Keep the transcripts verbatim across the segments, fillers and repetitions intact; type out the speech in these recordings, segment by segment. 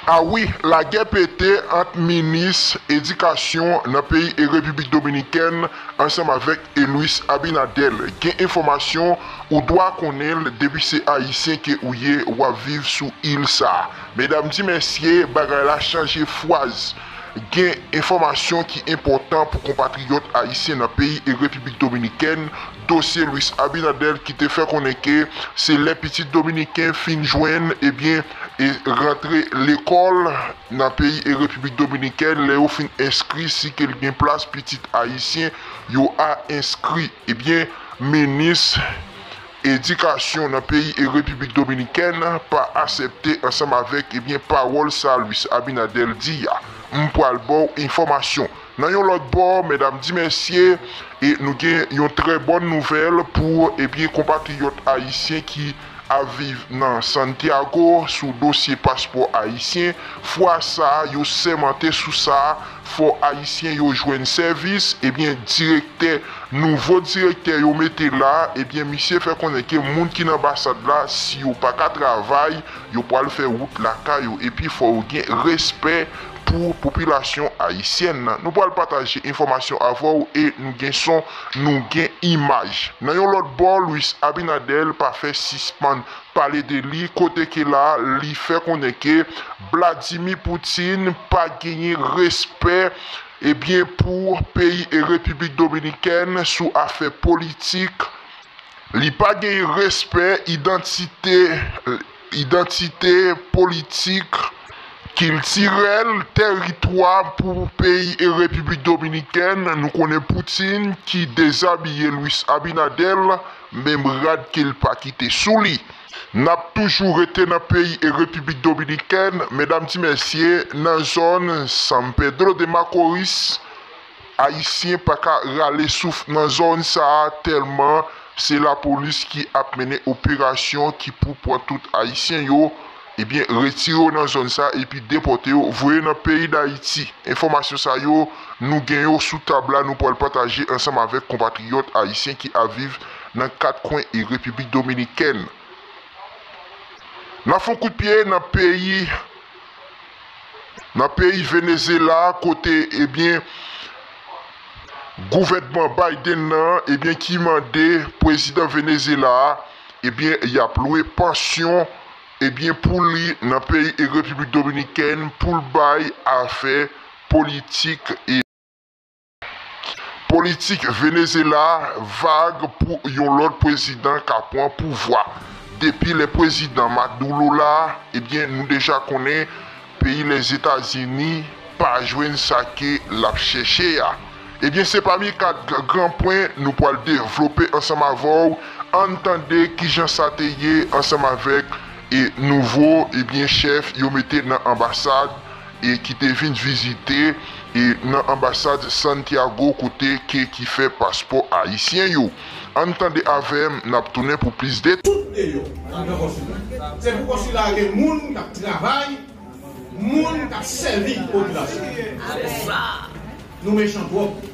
A wi, lagè pete ant minis edikasyon nan peyi e Repiblik Dominikèn ansanm avèk e Luis Abinader. Gen enfòmasyon ou dwa konnen l depi se Ayisyen ke ou ye, w ap viv sou il sa a. Medam di mesye, bagay la chanje fraz. Gen enfòmasyon ki enpòtan pou konpatriyòt ayisyen nan peyi e Repiblik Dominikèn. Dosye Luis Abinader ki te fè konnen ke se lè pitit dominiken fin jwenn, ebyen, e rantre lekòl nan peyi e Repiblik Dominikèn, lè yo fin enskri, si ke l gen plas pitit ayisyen, yo a enskri. Ebyen, minis edikasyon nan peyi e Repiblik Dominikèn pa asepte ansanm avèk, ebyen, pawòl sa Luis Abinader di a. M pral ba w enfòmasyon. Nan yon lòt bò, medam di mesye, e nou gen yon trè bòn nouvèl pou, ebyen, konpatriyòt ayisyen ki ap viv nan Santiago sou dosye paspò ayisyen. Fwa sa a, yo sèmante sou sa a, fò ayisyen yo jwenn sèvis. Ebyen, direktè, nouvo direktè yo mete la, ebyen, misye fè konnen ke moun ki nan anbasad la, si yo pa ka travay, yo pral fè wout lakay yo. Epi, fò yo gen respè pou popilasyon ayisyèn nan. Nou pral pataje enfòmasyon avè w e nou gen son, nou gen imaj. Nan yon lòt bò, Luis Abinader pa fè sispann pale de li, kote ke la, li fè konnen ke Vladimir Putin pa genyen respè, ebyen, pou peyi e Repiblik Dominikèn sou afè politik. Li pa genyen respè idantite, idantite politik, kiltirèl, teritwa pou peyi e Repiblik Dominikèn. Nou konnen Putin ki dezabiye Luis Abinader, menm rad ke l pa kite sou li. N ap toujou rete nan peyi e Repiblik Dominikèn, medam di mesye, nan zòn San Pedro de Macorís, Ayisyen pa ka rale souf nan zòn sa a, tèlman se lapolis ki ap mennen operasyon ki pou pran tout Ayisyen yo, ebyen, retire yo nan zòn sa a epi depòte yo, voye nan peyi Dayiti. Enfòmasyon sa yo, nou gen yo sou tab la, nou pral pataje ansanm avèk konpatriyòt ayisyen ki ap viv nan kat kwen e Repiblik Dominikèn. N ap fè yon kout pye nan peyi, nan peyi Venezyela, kote, ebyen, gouvènman Biden nan, ebyen, ki mande prezidan Venezyela a, ebyen, y ap lwe pansyon, ebyen, pou li nan peyi e Repiblik Dominikèn, pou l bay afè politik e politik Venezyela vag pou yon lòt prezidan ka pran pouvwa. Depi lè prezidan Maduro la, ebyen, nou deja konnen peyi Lèzetazini pa jwenn sa ke l ap chèche a. Ebyen, se pami kat g-, gran pwen nou pral devlope ansanm avè w. Ann tande kijan sa te ye ansanm avèk e nouvo, ebyen, chèf yo mete nan anbasad e ki te vin vizite e nan anbasad Santiago kote ke ki fè paspò ayisyen yo. Ann tande avè m, n ap tounen pou plis detay. Tout deyò nan gran konsila. Se pou konsila a gen moun k ap travay, moun k ap sèvi popilasyon. Nou mechan twòp.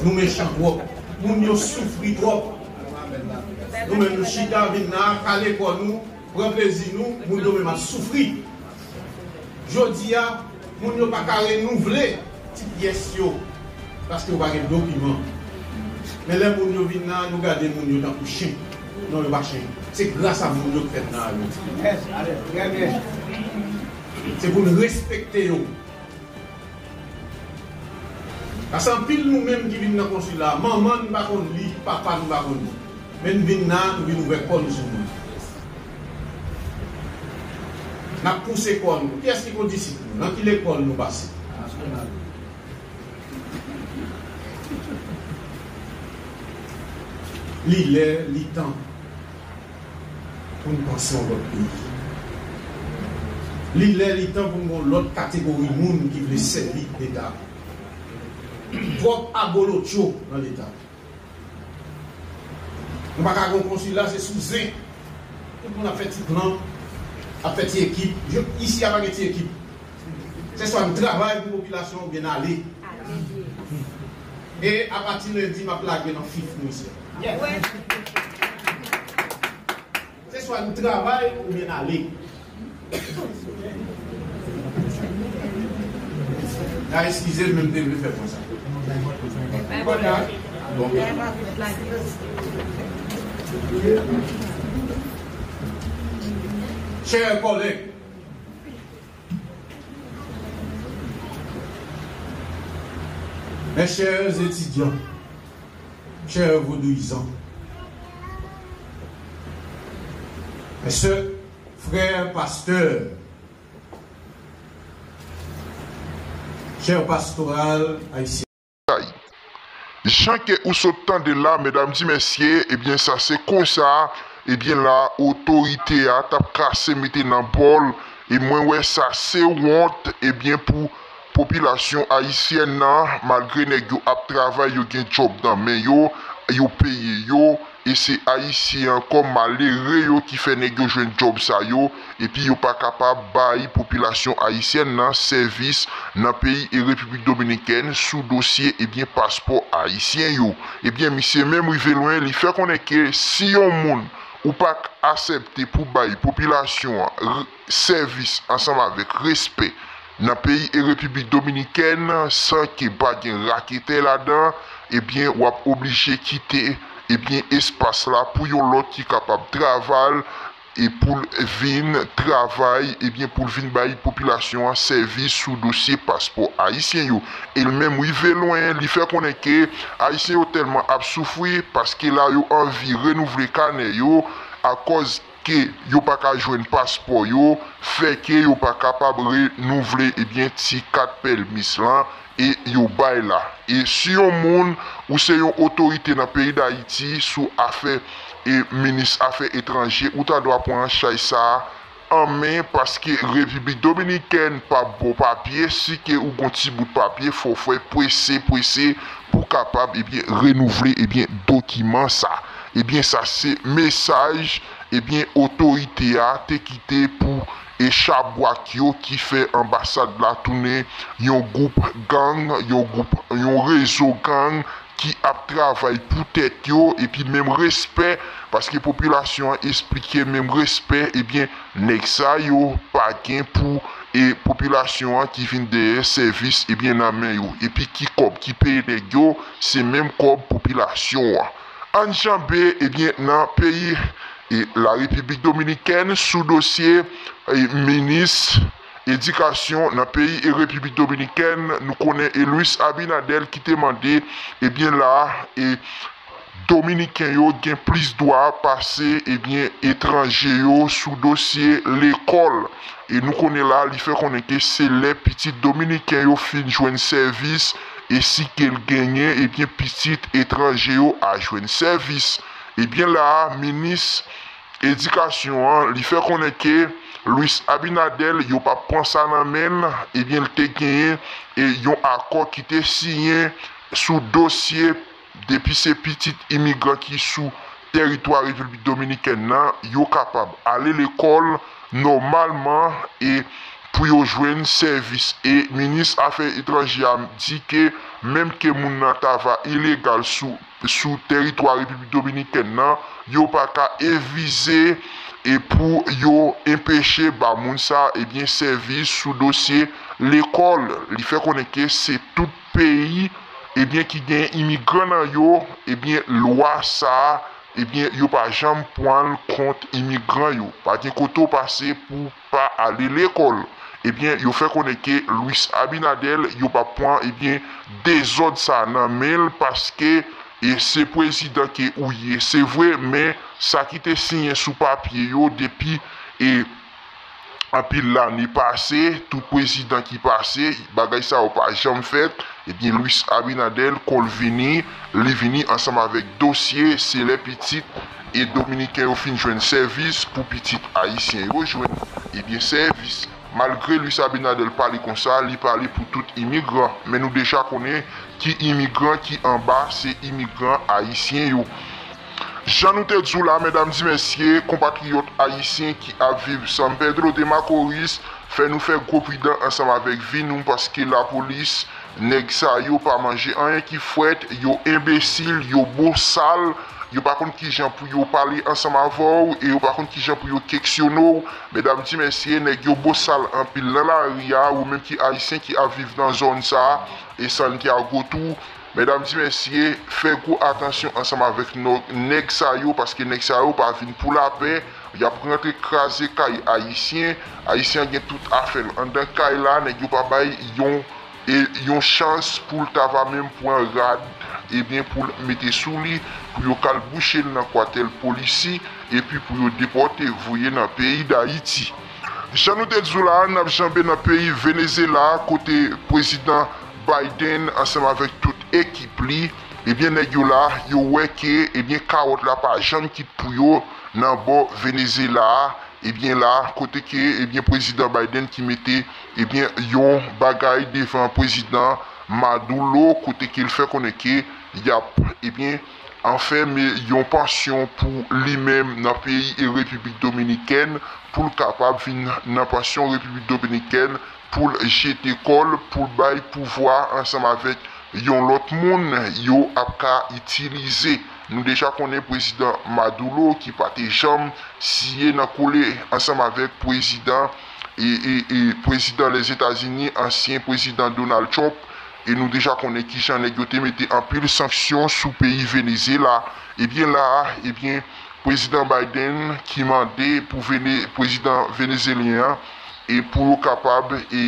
Nou mechan twòp. Moun yo soufri twòp. Nou menm nou chita vin la, kale kò nou, pran plezi nou, moun yo menm ap soufri. Jodi a, moun yo pa ka renouvle ti pyès yo, paske yo pa gen dokiman. Men lè moun yo vin la, nou gade moun yo tankou chen. Non, yo pa chen. Se gras a moun yo k fèt nan la jodi. Se pou n respekte yo. Paske anpil nou menm ki vin nan konsila, manman n pa konn li, papa n pa konn li. Men n vin la, nou vin ouvè kò nou sou moun. N ap pouse kò nou. Kiyès ki kondisip nou? Nan ki lekòl nou pase? Li lè, li tan pou n panse yon lòt peyi. Li lè, li tan pou n gen yon lòt kategori moun ki vle sèvi Leta. Twòp abolotcho nan Leta. Nou pa ka gen yon konsila, se sou zen. Tout moun ap fè ti plan, ap fè ti ekip. Isi a pa gen ti ekip. Se swa n travay pou popilasyon oubyen n ale. E apati lendi, m ap lage nan fif nou isi a. Se swa n travay oubyen n ale. N a eskize l, men m te vle fè konsa. Kounye a, bon. Chè kòlèg, mes chers étudiants, chers vodouyizan, mes sè, frè pastè, chè pastoral ayisyen. Jan ke ou sot tande la, medam di mesye, ebyen, sa se konsa, ebyen, la, otorite a t ap kase mete nan bòl, e mwen wè sa se wont, ebyen, pou popilasyon ayisyèn nan, malgre nèg yo ap travay, yo gen djòb nan men yo, yo peye yo, e se Ayisyen ankò malere yo ki fè nèg yo jwenn djòb sa yo, epi yo pa kapab bay popilasyon ayisyèn nan sèvis nan peyi e Repiblik Dominikèn sou dosye, ebyen, paspò ayisyen yo. Ebyen, misye menm rive lwen, li fè konnen ke si yon moun ou pa k aksepte pou bay popilasyon an r-, sèvis ansanm avèk respè nan peyi e Repiblik Dominikèn san ke pa gen raketè ladan, ebyen, w ap oblije kite, ebyen, espas la pou yon lòt ki kapab travay e pou l vin travay, ebyen, pou l vin bay popilasyon an sèvis sou dosye paspò ayisyen yo. E l menm rive lwen, li fè konnen ke Ayisyen yo tèlman ap soufri paske la yo anvi renouvle kanè yo, akòz ke yo pa ka jwenn paspò yo, fè ke yo pa kapab renouvle, ebyen, ti kat pèmis lan, e yo bay la. E si yon moun ou se yon otorite nan peyi Dayiti sou afè e minis afè etranje, ou ta dwa pran chay sa a an men, paske Repiblik Dominikèn p ap ba w papye, si ke ou gon ti bout papye, fò w fè prese, prese pou kapab, ebyen, renouvle, ebyen, dokiman sa. Ebyen, sa se mesaj, ebyen, otorite a te kite pou e chabwak yo ki fè anbasad la tounen yon gwoup gang, yon gwoup, yon rezo gang ki ap travay pou tèt yo, epi menm respè, paske popilasyon an esplike menm respè, ebyen, nèg sa yo pa gen pou, e popilasyon an ki vin dèyè sèvis, ebyen, nan men yo. Epi ki kòb ki peye nèg yo, se menm kòb popilasyon an. Ann janbe, ebyen, nan peyi, e, la Repiblik Dominikèn, sou dosye, e, minis edikasyon nan peyi e Repiblik Dominikèn, nou konnen, e, Luis Abinader ki te mande, ebyen, la, e, Dominiken yo gen plis dwa pase, ebyen, etranje yo sou dosye lekòl. E nou konnen la, li fè konnen ke se lè pitit Dominiken yo fin jwenn sèvis, e si ke l genyen, ebyen, pitit etranje yo a jwenn sèvis. Ebyen, la, minis edikasyon an, li fè konnen ke Luis Abinader, yo p ap pran sa nan men l, ebyen, l te genyen, e, yon akò ki te siyen sou dosye, depi se pitit imigran ki sou teritwa Repiblik Dominikèn nan, yo kapab ale lekòl nòmalman e pou yo jwenn sèvis. E minis afè etranje a di ke menm ke moun nan ta va ilegal sou, sou teritwa Repiblik Dominikèn nan, yo pa ka evize e pou yo enpeche ba moun sa, ebyen, sèvis sou dosye lekòl. Li fè konnen ke se tout peyi, ebyen, ki gen imigran nan yo, ebyen, lwa sa a, ebyen, yo pa janm pran l kont imigran yo. Pa gen kote w pase pou pa ale lekòl. Ebyen, yo fè konnen ke Luis Abinader, yo p ap pran, ebyen, dezòd sa a nan men l, paske, e, se prezidan ke ou ye, se vre, men sa ki te siyen sou papye yo depi, e, anpil lane pase, tout prezidan ki pase, bagay sa yo pa janm fèt. Ebyen, Luis Abinader, kon l vini, li vini ansanm avèk dosye, se lè pitit e Dominiken yo fin jwenn sèvis pou pitit Ayisyen yo jwenn, ebyen, sèvis. Malgre Luis Abinader pale konsa, li pale pou tout imigran. Men nou deja konnen ki imigran ki anba, se imigran ayisyen yo. Jan nou te di w la, medam di mesye, konpatriyòt ayisyen ki ap viv San Pedro de Macorís, fè nou fè gwo pridan ansanm avèk vi nou, paske lapolis, nèg sa yo pa manje anyen ki frèt, yo enbesil, yo bosal, yo pa konn kijan pou yo pale ansanm avè w e yo pa konn kijan pou yo keksyone w. Medam di mesye, nèg yo bosal anpil nan lari a, ou menm ki ayisyen ki ap viv nan zòn sa a, e Santiago tou. Medam di mesye, fè gwo atansyon ansanm avèk nò- nèg sa yo, paske nèg sa yo pa vin pou lapè, y ap rantre kraze kay ayisyen, ayisyen an gen tout afè l anndan kay la, nèg yo pa bay yon e yon chans pou l ta va menm pran rad, ebyen pou l mete sou li, pou yo kalbouche l nan kwatèl polisi, epi pou yo depòte voye nan peyi Dayiti. Jan nou te di w la, n ap janbe nan peyi Venezyela, kote prezidan Biden ansanm avèk tout ekip li, ebyen nèg yo la, yo wè ke ebyen kawòt la pa janm kit pou yo nan bò Venezyela a, ebyen la, kote ke ebyen prezidan Biden ki mete ebyen yon bagay devan prezidan Maduro, kote ke l fè konnen ke y ap ebyen anfèmen yon pansyon pou li menm nan peyi e Repiblik Dominikèn, pou l kapab vin nan pansyon Repiblik Dominikèn, pou l jete kò l, pou l bay pouvwa ansanm avèk yon lòt moun yo ap ka itilize. Nou deja konnen prezidan Maduro ki pa te janm siye nan kole ansanm avèk prezidan e, e, e prezidan Lèzetazini, ansyen prezidan Donald Trump, e nou deja konnen kijan nèg yo te mete anpil sanksyon sou peyi Venezyela. Ebyen la, ebyen, prezidan Biden ki mande pou Vene- prezidan venezyelyen an e pou yo kapab e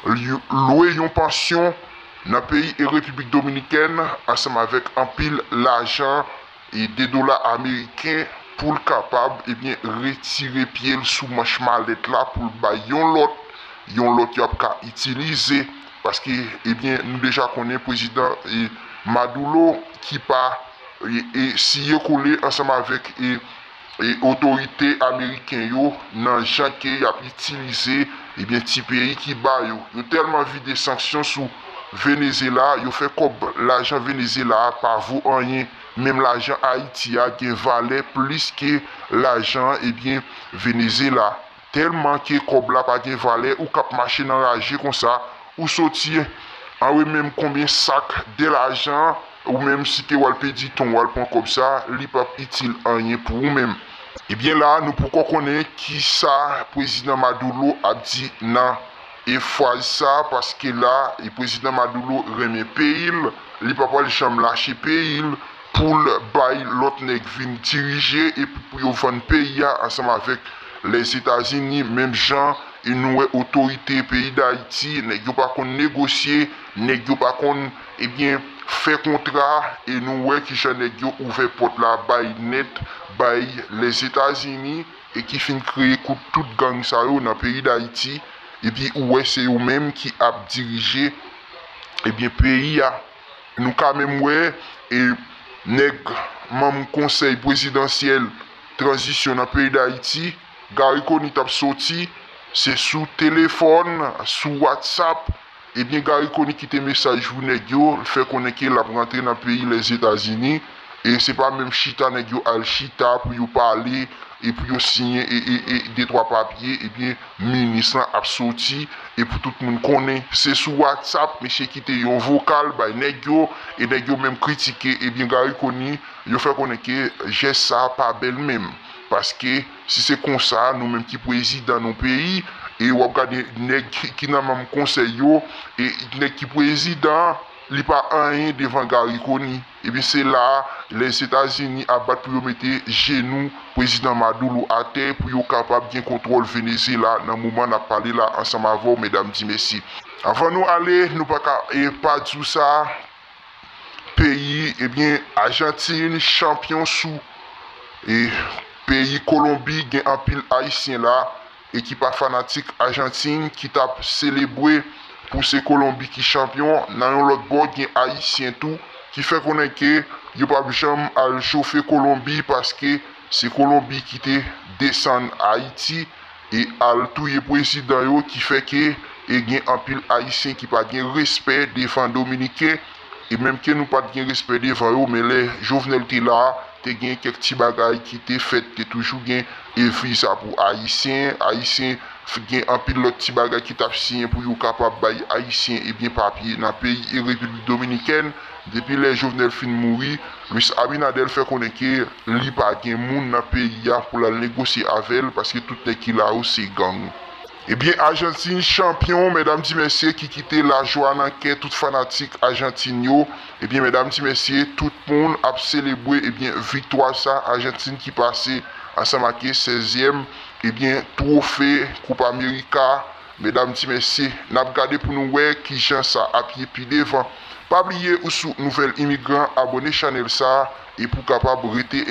lwe yon pansyon nan peyi e Repiblik Dominikèn ansanm avèk anpil lajan e de dola ameriken pou l kapab ebyen retire pye l sou manch malèt la pou l bay yon lòt, yon lòt y ap ka itilize, paske ebyen nou deja konnen prezidan e Maduro ki pa e, e siye kole ansanm avèk e e otorite ameriken yo nan jan ke y ap itilize ebyen ti peyi ki ba yo. Yo tèlman vide sanksyon sou Venezyela, yo fè kòb lajan Venezyela a pa vo anyen. Menm lajan Ayiti a gen valè plis ke lajan ebyen Venezyela. Tèlman ke kòb la pa gen valè, ou k ap mache nan raje konsa, ou soti anwe menm konbyen sak de lajan, ou menm si te w al pedi ton w al pran kòb sa, li p ap itil anyen pou ou menm. Ebyen la, nou poko konnen kisa prezidan Maduro ap di nan e fraz sa, paske la, e prezidan Maduro renmen peyi l, li pa pral janm lache peyi l pou l bay lòt nèg vin dirije epi pou yo vann peyi a ansanm avèk Lèzetazini, menm jan e nou wè otorite peyi Dayiti, nèg yo pa konn negosye, nèg yo pa konn, ebyen, fè kontra, e nou wè kijan nèg yo ouvè pòt la bay nèt, bay Lèzetazini, e ki fin kreye kout tout gang sa yo nan peyi Dayiti, epi ou wè se yo menm ki ap dirije, ebyen, peyi a. Nou ka menm wè, e, nèg manm konsèy prezidansyèl tranzisyon nan peyi Dayiti, Garry Conille t ap soti, se sou telefòn, sou WhatsApp, ebyen Garry Conille kite mesaj pou nèg yo, l fè konnen ke l ap rantre nan peyi Lèzetazini, e se pa menm chita nèg yo al chita pou yo pale, e pou yo siyen e, e, e de twa papye, ebyen minis lan ap soti, e pou tout moun konnen, se sou WhatsApp, mesye kite yon vokal bay nèg yo, e nèg yo menm kritike, ebyen Garry Conille, yo fè konnen ke jès sa a pa bèl menm. Paske si se konsa, nou menm ki prezidan nou peyi, e w ap gade nèg ki, ki nan manm konsèy yo, e nèg ki prezidan, li pa anyen devan Garry Conille. Ebyen se la a, Lèzetazini ap bat pou yo mete jenou prezidan Maduro atè pou yo kapab gen kontwòl Venezyela nan moman n ap pale la ansanm avè w, medam di mesye. Anvan nou ale, nou pa ka e pa di w sa, peyi, ebyen, Ajantin chanpyon sou e peyi Kolonbi, gen anpil Ayisyen la e ki pa fanatik Ajantin ki t ap selebre pou se Kolonbi ki chanpyon. Nan yon lòt bò, gen Ayisyen tou ki fè konnen ke yo p ap janm al chofe Kolonbi paske se Kolonbi ki te desann Ayiti e al touye prezidan yo ki fè ke e gen anpil Ayisyen ki pa gen respè devan Dominiken. E menm ke nou pa t gen respè devan yo, men lè Jovenel te la, te gen kèk ti bagay ki te fèt, te toujou gen e viza pou Ayisyen, Ayisyen Gen anpil lòt ti bagay ki t ap siyen pou yo kapab bay Ayisyen, ebyen, papye nan peyi Repiblik Dominikèn. Depi lè Jovenel fin mouri, Luis Abinader fè konnen ke li pa gen moun nan peyi a pou l al negosye avè l, paske tout nèg ki la yo se gang. Ebyen, Ajantin chanpyon, medam di mesye, ki kite lajwa nan kè tout fanatik Ajantin yo. Ebyen, medam di mesye, tout moun ap selebre, ebyen, viktwa sa, Ajantin ki pase ansanm ak sèzyèm, ebyen, twofe Koup Amerika. Medam di mesye, n ap gade pou nou wè kijan sa ap ye pi devan. Pa bliye ou sou Nouvèl Imigran, abòne chanèl sa e pou kapab rete